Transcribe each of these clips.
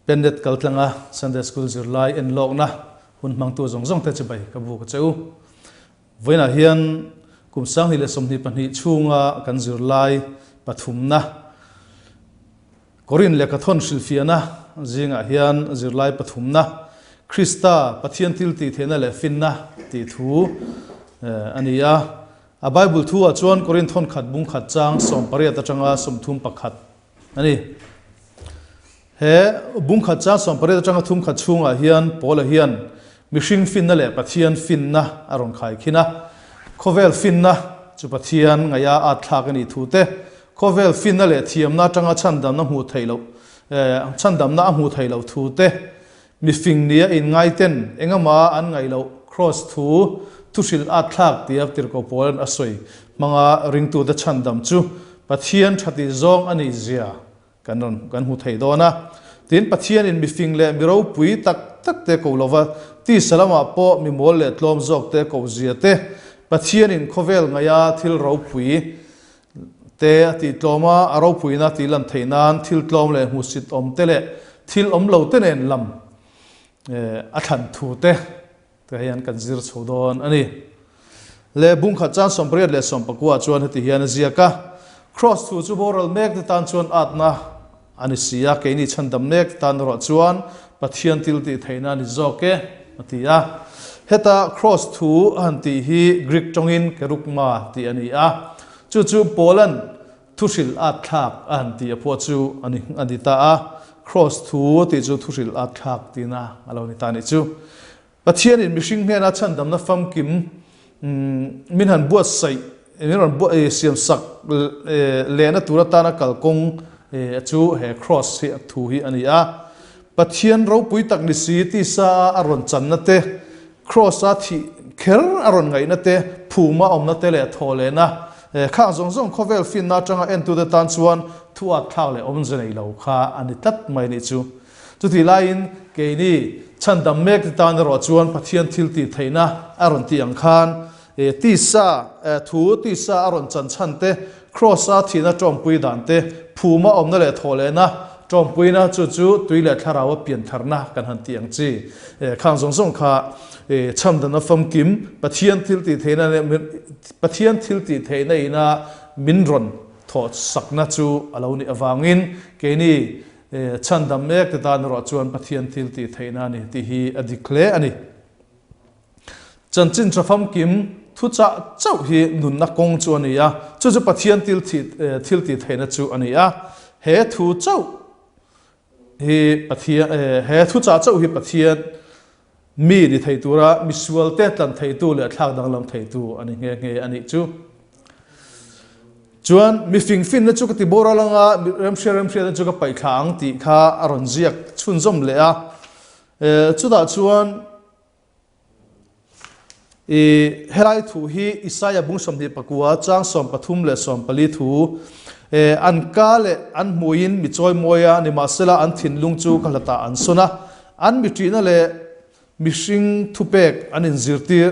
Pennet kaltlanga Sunday School zirlai enlawkna hun hmangtu zawng zawng te chibai ka buk a che u. Vawiinah hian kum 2022 chhunga kan zirlai pathumna Korin lehkhathawn hrilhfiahna zingah hian zirlai pathumna Krista Pathian thil tih theihna leh finna tih thu a ni a. A Bible thu ah chuan Korin thawnkhat bungkhat chang 18 atanga 31 a ni. He bungkhat chang 18 atanga 31 chhungah hian Paula hian mihring finna leh Pathian finna a rawn khai khin a. Khawvel finna chu Pathian ngaih a at thlak a nih thu te, khawvel finna leh thiamna atanga chhandamna hmuh theih loh, chhandamna a hmuh theih loh thu te, Mifing nia inngaiten engemaw an ngaih loh Kraws thu thuhrilh at thlak tia Tirhkoh Paula'n a sawi hmanga ringtute chhandam chu Pathian tha tih zawng a nih zia kan rawn kan hmu thei dawn a. Tin, Pathianin mifing leh mi ropui tak tak te ko lova tisa lamah pawh mi mawl leh tlawm zawk te ko zia te, Pathianin khawvel ngaiha thil ropui te a tih tlawm a, a ropuina tih lan theih nan thil tlawm leh hmuhsit awm te leh thil awm lo te nen lam a thlan thu te te hian kan zir chho dawn a ni. Le bungkhat chan 88 leh 90 chuan heti hian a ziak a, Kraws thu chu boral mek te tan chuan atna a ni si a, keini chhandam mek te tan erawh chuan Pathian thil tih theihna a ni zawk e, a ti a. Heta Kraws thu a han tih hi Greek tawngin kerugma tih a ni a, chu chu Paula'n thuhrilh at thlak a han tih a phuah chu a ni a ni ta a, Kraws thu tih chu thuhrilh at thlak tihna a lo ni ta a nih chu. Pathianin mihring hnena chhandamna famkim min han buatsaih, min rawn siam sak lehna tur atana kalkawng chu he Kraws hi thu hi a ni a. Pathian ropui tak ni si tisa a a rawn channa te, Kraws-a thih kher a rawn ngaihna te, phuma awmna te leh thaw lehna khang zawng zawng khawvel finna atanga entute tan chuan thu at thlak leh awmze nei lo kha a ni tlat mai nih chu. Chutih laiin keini chhandam mek te tan erawh chuan Pathian thil tih theihna a rawn tih ang khan tisa thu tisa a rawn chan chhan te, Kraws-a thihna tawmpui dan te, phuma awmna leh thawhlehna tawmpuina chu chu tui leh thlarau a pian tharna kan han tih ang chi. Khang zawng zawng kha chhandamna famkim Pathian thil tih theihna Pathian thil tih theihna ina min rawn thawh sakna chu a lo nih avangin keini Chhandam mek te tan erawh chuan Pathian thil tih theihna a ni tih hi a dik hle a ni. Chanchin tha famkim thuchah chauh hi nunna kawng chu a ni a, chu chu Pathian thil thil tih theihna chu a ni a. He thu chauh hi Pathian he thuchah chauh hi Pathian mi ni thei tura misual te tlan theitu leh thlak danglam theitu a ni nghe nghe a nih chu. Chuan mi fingfinna chu ka ti boral anga mi remhria remhriatna chu ka paihthla ang tih kha a rawn ziak chhunzawm leh a. Chutah chuan i helai thu hi Isaia bung 29 chang 13 leh 14 thu an ka leh an hmuiin mi chawimawi a, nimahsela an thinlung chu ka hlatah an sawn a, an mi ṭihna leh mihring thupek an inzirtir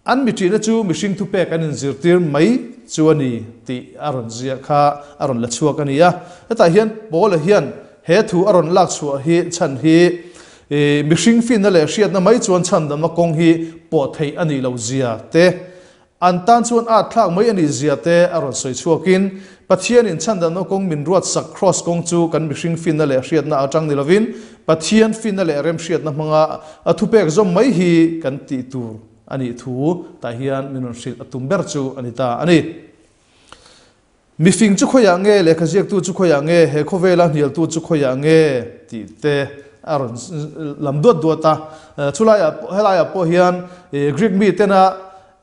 An mi ṭihna chu mihring thupek an inzirtir mai chu a ni tih a rawn ziah kha a rawn la chhuak a ni a. Hetah hian Paula hian he thu a rawn lak chhuah hi chhan hi mihring finna leh hriatna mai chuan chhandamna kawng hi pawh theih a nih loh zia te, an tan chuan at thlak mai a nih zia te a rawn sawi chhuakin Pathianin chhandamna kawng min ruatsak Kraws kawng chu kan mihring finna leh hriatna atang ni lovin Pathian finna leh remhriatna hmanga a thupek zawm mai hi kan tih tur a nih thu tah hian min rawn hrilh a tum ber chu a ni ta a ni. Mifing chu khawiah nge, lehkha ziaktu chu khawiah nge, he khawvela hnialtu chu khawiah nge tih te a rawn lam duat duat a. Chulaiah helaiah pawh hian Greek mi tena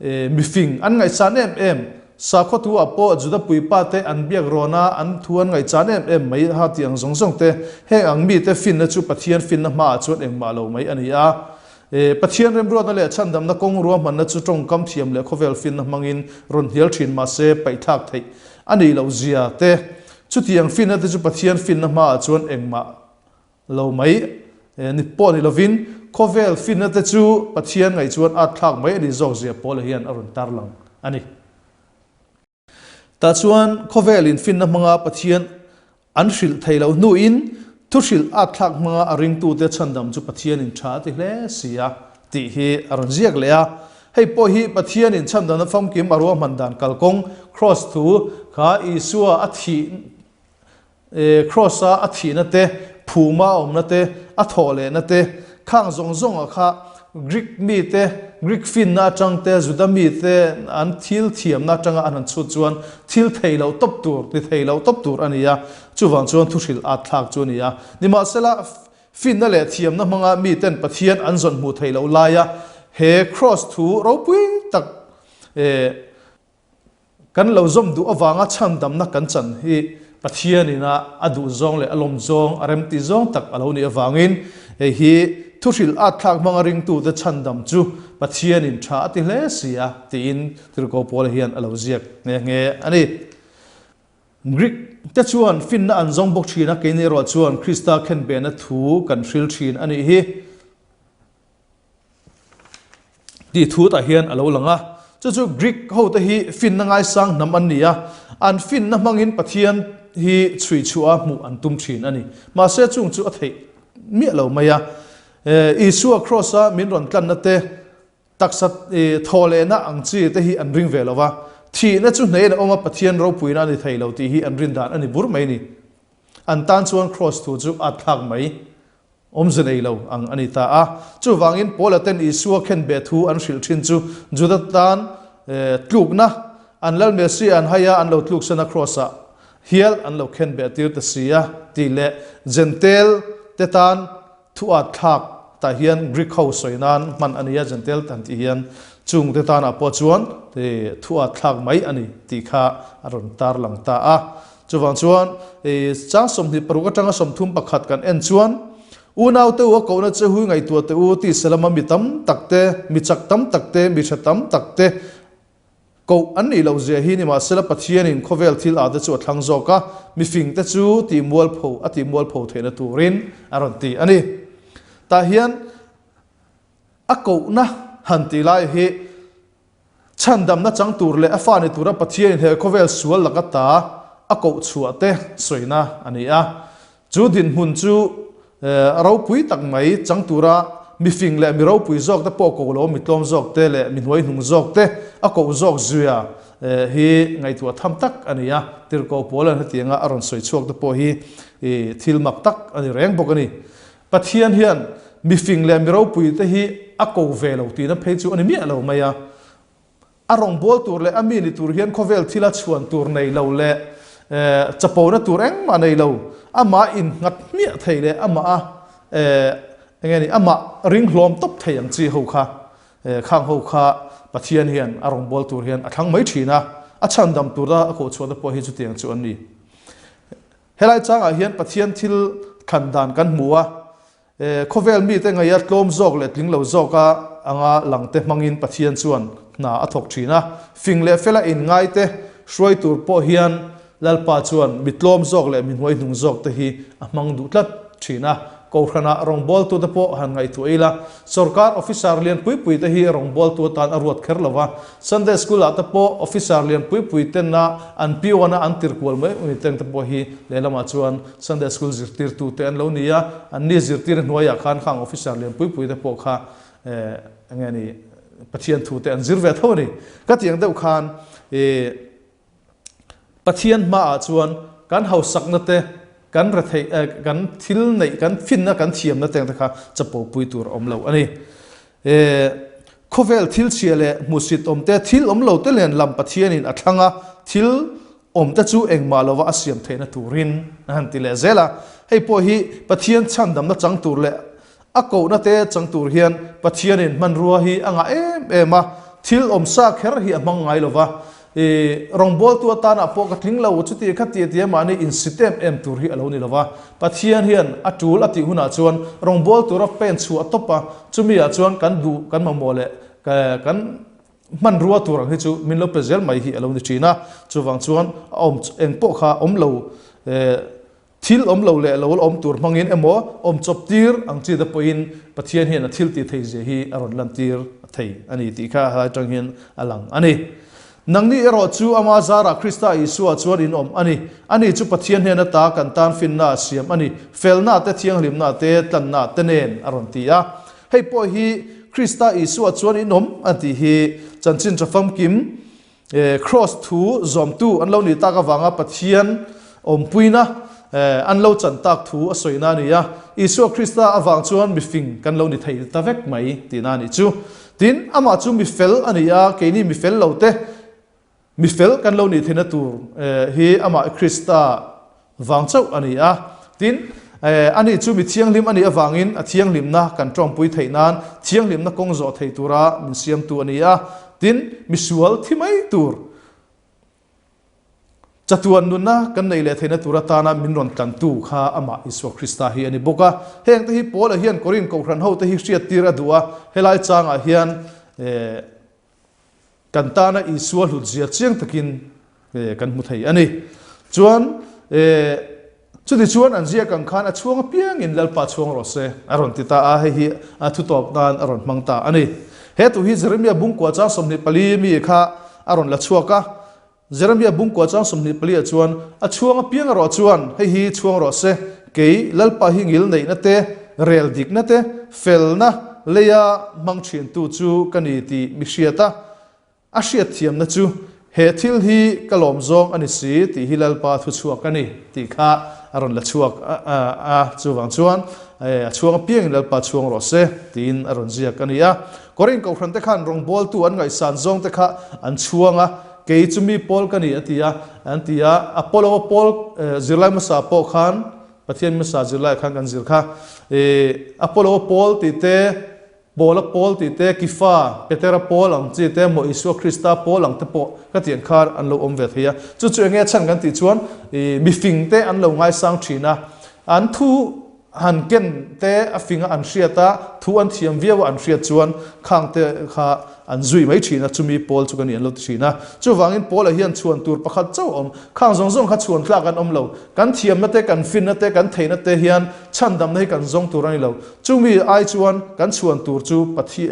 mifing an ngaihsan em em, sakhawtu ah pawh Juda puipa te an biak rawn a, an thu an ngaihchan em em mai ha tih ang zawng zawng te, heng ang mite finna chu Pathian finna hmaah chuan engmah lo mai a ni a. Pathian remruatna leh chhandamna kawng ruahmanna chu tawngkam thiam leh khawvel finna hmangin rawn hnial thin mahse paihthlak theih a nih loh zia te, chutiang finna te chu Pathian finna hmaah chuan engmah lo mai ni pawh ni lovin khawvel finna te chu Pathian ngaih chuan at thlak mai a nih zawk zia Paula hian a rawn tarlang a ni. Tah chuan khawvel infinna hmanga Pathian an hrilh thei loh hnuin Thuhrilh at thlak hmanga a ringtute chhandam chu Pathianin tha a ti hle si a tih hi a rawn ziak leh a. Hei pawh hi Pathianin chhandamna famkim a ruahman dan kalkawng, Kraws thu, kha Isua a thih Kraws-a a thihna te, phuma a awmna te, a thawh lehna te, khang zawng zawnga kha Greek mite, Greek finna atang te, Juda mite an thil thiamna atanga an han chhut chuan thil thei loh tawp tur, ti thei loh tawp tur a ni a. Chuvang chuan thuhrilh at thlak chu a ni a. Nimahsela, finna leh thiamna hmanga miten Pathian an zawn hmuh theih loh laia he Kraws thu ropui tak Kan lo zawm duh avanga chhandamna kan chan hi Pathianin a a duh zawng leh a lawm zawng, a remti zawng tak a lo nih avangin hei hi thuhrilh at thlak hmanga ringtute chhandam chu Pathianin tha a ti hle si a tiin Tirhkoh Paula hian a lo ziak nghe nghe a ni. Greek te chuan finna an zawng bawk thin a, keini erawh chuan Krista khenbehna thu kan hril thin a nih hi. Tih thu tah hian a lo lang a. Chu chu Greek hote hi finna ngaisang hnam an ni a, an finna hmangin Pathian hi chhui chhuah a hmuh an tum thin a ni. Mahse chung chu a theih miah lo mai a. Isua Kraws-a min rawn tlanna te, taksa thaw lehna ang chi te hi an ring ve lo va. Thihna chu hnehin a awm a, Pathian ropuina a ni thei lo tih hi an rin dan a ni bur mai a ni. An tan chuan Kraws thu chu a thlak mai. Awmze nei lo ang a ni ta a. Chuvangin Paula ten Isua khenbeh thu an hrilh thin chu Juda tan tlukna, an Lal Messiah an hai a, an lo tluksan a Kraws-ah hial an lo khenbeh tir ta si a tih leh Jentail te tan thu at thlak tah hian Greek ho sawi nan hman a ni a, Jentail tan tih hian chung te tanah pawh chuan thu at thlak mai a ni tih kha a rawn tarlang ta a. Chuvang chuan, chang 26 atanga 31 kan en chuan, Unaute u a kohna che hui ngaihtuah teh u, tisa lama mi tam tak te, mi chak tam tak te, mi tha tam tak te koh an nih loh zia hi nimahsela Pathianin khawvel thil ah te chu a thlang zawk a, mifing te chu tih mualpho a tih mualpho theihna turin a rawn ti a ni. Tah hian a kohna han tih lai hi Chhandamna chang tur leh a fa ni tura Pathianin he khawvel sual laka ta a koh chhuah te sawina a ni a. Chu dinhmun chu ropui tak mai chang tura mifing leh mi ropui zawk te pawh koh lo, mi tlawm zawk te leh mi hnuaihnung zawk te a koh zawk zuia hi ngaihtuah tham tak a ni a. Tirhkoh Paula'n hetianga a rawn sawi chhuak te pawh hi thil mak tak a ni reng bawk a ni. Pathian hian mifing leh mi ropui te hi a ko ve lo tihna phei chu a ni miah lo mai a. A rawngbâwl tur leh a mi ni tur hian khawvel thila chhuan tur nei lo leh chapona tur engmah nei lo, amah innghat hmiah thei leh amah a eng nge ni, amah ring hlawm tawp thei ang chi ho kha, khang ho kha Pathian hian a rawngbâwl tur hian a thlang mai thin a, a chhandam tura a kohchhuahte pawh hi chutiang chu an ni. Helai changah hian Pathian thil thlan dan kan hmu a, khawvel mite ngaia tlawm zawk leh tling lo zawka anga langte hmangin Pathian chuan hna a thawk thin a. Fing leh fela inngaite hruai tur pawh hian Lalpa chuan mi tlawm zawk leh mi hnuaihnung zawkte hi a hmang duh tlat thin a. Kohhranah rawngbawltute pawh han ngaihtuah ila, sawrkar officer lian pui pui te hi rawngbawltu atan a ruat kher lo va, Sunday School ah te pawh officer lian pui pui tena an peon a an tir kual mai mai teng te pawh hi lehlamah chuan Sunday School zirtirtu te an lo ni a, an ni zirtir hnuaiah khan khang officer lian pui pui te pawh kha eng nge ni Pathian thu te an zir ve tho a ni. Ka tiang deuh khan ih Pathian hmaah chuan kan hausakna te, kan retheih eh kan thil neih kan finna kan thiamna teng te kha chapo pui tur a awm lo a ni. Eh khawvel thil chhia leh hmuhsit awm te, thil awm lo te len lam Pathianin a thlang a, thil awm te chu engmah lova a siam theihna turin a han ti leh zel a. Hei pawh hi Pathian chhandamna chang tur leh A kohna te chang tur hian Pathianin hmanrua hi a ngah em em a, thil awmsa kher hi a hmang ngai lo va. I rawngbawltu atanah pawh ka tling lo, chuti kha tia tia mahni insit em em tur hi a lo ni lo va. Pathian hian a tul a tih hunah chuan rawngbawltu tura pen chhuah a tawp a, chumi ah chuan kan duh, kan mamawh leh kan hmanrua tur ang hi chu min lo pe zel mai hi a lo ni thin a. Chuvang chuan a awm eng pawh kha awm lo Thil awm lo leh lo la awm tur hmangin emaw awm chawp tir ang chi te pawhin Pathian hian a thil tih thei zia hi a rawn lantir thei a ni tih kha helai atang hian a lang a ni. Nangni erawh chu ama zarah Krista Isua chuan in awm a ni. Ani chu Pathian hnen ata kan tan finna a siam a ni, felna te, thianghlimna te, tlanna te nen a rawn ti a. Hei pawh hi Krista Isua chuan in awm a tih hi chanchin tha famkim Kraws thu zawmtu an lo nih tak avanga Pathian awmpuina an lo chan tak thu a sawina a ni a. Isua Krista avang chuan mifing kan lo ni thei ta vek mai tihna a nih chu. Tin, amah chu mi fel a ni a, keini mi fel lo te mi fel kan lo nih theihna tur hi amah Krista vang chauh a ni a. Tin, ani chu mi thianghlim a nih avangin a thianghlimna kan tawngpui theih nan thianghlimna kawng zawh thei tura min siamtu a ni a. Tin, mi sual thi mai tur chatuan nunna kan neih leh theihna tur atana min rawn tlantu kha amah Isua Krista hi a ni bawk a. Hengte hi Paula hian Korin kohhran hote hi hriattir a duh a, helai changah hian Kan tana Isua hlutzia chiang takin kan hmu thei a ni. Chuan chuti chuan an ziak ang khan a chhuang apiangin Lalpa chhuang rawh se a rawn ti ta a, hei hi a thutawp nan a rawn hmang ta a ni. He thu hi Jeremia bungkua chang 24 mi kha a rawn la chhuak a. Jeremia bungkua chang 24 ah chuan, A chhuang apiang erawh chuan hei hi chhuang rawh se, kei Lalpa hi ngil neihna te, rel dikna te, felna leia hmang thintu chu ka ni tih mi hriat a, a hriatthiamna chu he thil hi ka lawm zawng a ni si tih hi Lalpa thu chhuak a ni tih kha a rawn la chhuak a, chuvang chuan a chhuang apiangin Lalpa chhuang rawh se tiin a rawn ziak a ni a. Korin kohhran te khan rawngbawltu an ngaihsan zawng te kha an chhuang a, Kei chu mi Paul ka ni a ti a, an ti a. Apollo Paul zirlai hmasa pawh khan, Pathian hmasa zirlaiah khan kan zir kha. Apollo Paul tih te, Paula Paul tih te, Kifa, Petera Paul ang chi te, maw Isua Krista Paul ang te pawh ka tih ang khan an lo awm ve thei a. Chu chu enge chhan kan tih chuan mifing te an lo ngaisang thin a, an thu Han ken te a fing a an hriat a, thu an thiam viau a an hriat chuan khang te kha an zui mai thin a, chumi pawl chu ka ni an lo ti thin a. Chuvangin Paula hian chhuan tur pakhat chauh a awm. Khang zawng zawng kha chhuan tlak an awm lo. Kan thiamna te, kan finna te, kan theihna te hian chhandamna hi kan zawng tur a ni lo. Chumi ai chuan kan chhuan tur chu Pathi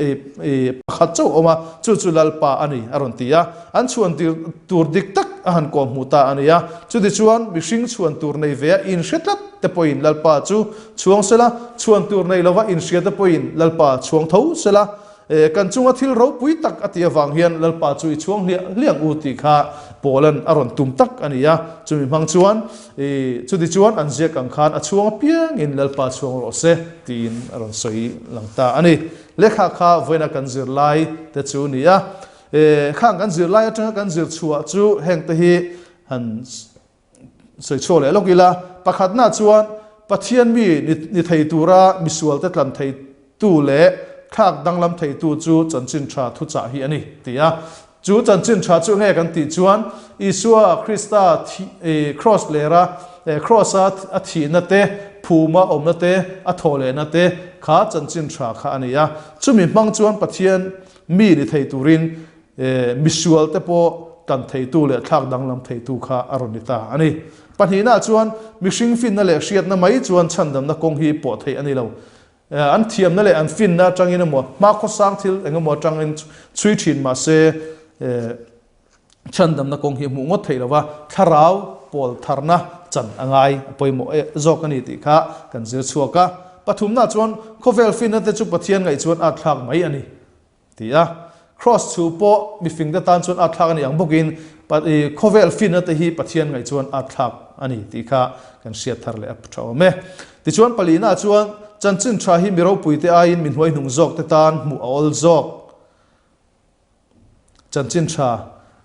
pakhat chauh a awm a, chu chu Lalpa a ni a rawn ti a. An chhuan tur dik tak a han kawhhmuh ta a ni a. Chutichuan mihring chhuan tur nei ve a inhre tlat te pawhin Lalpa chu chhuang sela, chhuan tur nei lova inhria te pawhin Lalpa chhuang tho sela. Kan chunga thil ropui tak a tih avang hian Lalpa chu i chhuang hliah hliang u tih kha Paula'n a rawn tum tak a ni a. Chumi hmang chuan, chutichuan an ziak ang khan a chhuang apiangin Lalpa chhuang rawh se tiin a rawn sawi lang ta a ni. Lehkha kha vawiina kan zirlai te chu ni a. Khang kan zirlai atanga kan zir chhuah chu hengte hi han Sawi chhuak leh lawk ila, pakhatna chuan Pathian mi ni thei tura misualte tlan theitu leh thlak danglam theitu chu chanchin tha thuchah hi a ni, ti a. Chu chanchin tha chu nge kan tih chuan Isua Krista kraws lera kraws-a a thihna te, phuma awmna te, a thawhlehna te kha chanchin tha kha a ni a. Chumi hmang chuan Pathian mi ni thei turin Misual te pawh tan theitu leh thlak danglam theitu kha a rawn ni ta a ni. Pahnihnaah chuan mihring finna leh hriatna mai chuan chhandamna kawng hi pawh theih a ni lo. An thiamna leh an finna atangin emaw, hmakhawsang thil eng emaw atangin chhui thin mah se chhandamna kawng hi hmuh ngawt theih lo va, thlarau pawl tharna chan a ngai a pawimawh zawk a ni tih kha kan zir chhuak a. Pathumnaah chuan khawvel finna te chu Pathian ngaih chuan at thlak mai a ni. Ti a, Kraws chu pawh mifingte tan chuan at thlak a ni ang bawkin khawvel finna te hi Pathian ngaih chuan at thlak a ni tih kha kan hriat thar leh a tha awm e. Tichuan palina chuan chanchin tha hi mi ropuite aiin mi hnuaihnung zawkte tan hmuh a awl zawk. Chanchin tha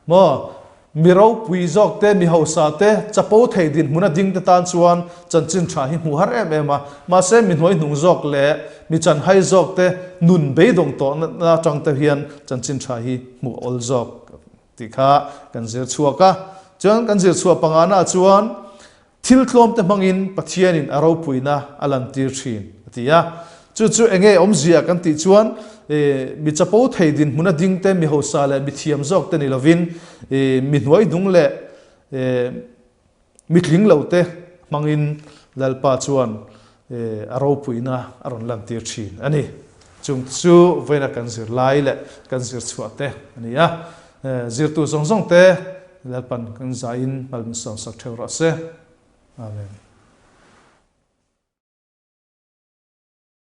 Maw? Mi ropui zawk te, mi hausa te, chapo thei dinhmun a ding te tan chuan chanchin tha hi hmuh har em em a. Mahse, mi hnuaihnung zawk leh mi chanhai zawk te nun beidawng tawhna atang te hian chanchin tha hi hmuh a awl zawk tih kha kan zir chhuak a. Chuan kan zir chhuah pangana chuan Thil tlawmte hmangin Pathianin a ropuina a lantir thin, a ti a. Chu chu enge awmzia kan tih chuan mi chapo thei dinhmun a dingte, mi hausa leh mi thiam zawkte ni lovin mi hnuaihnung leh mi tling lote hmangin Lalpa chuan a ropuina a rawn lantir thin a ni. Chung chu vawiina kan zirlai leh kan zirchhuah te a ni a. Zirtu zawng zawng te Lalpan kan zaiin malmin sawmsak theuh rawh se. Amen.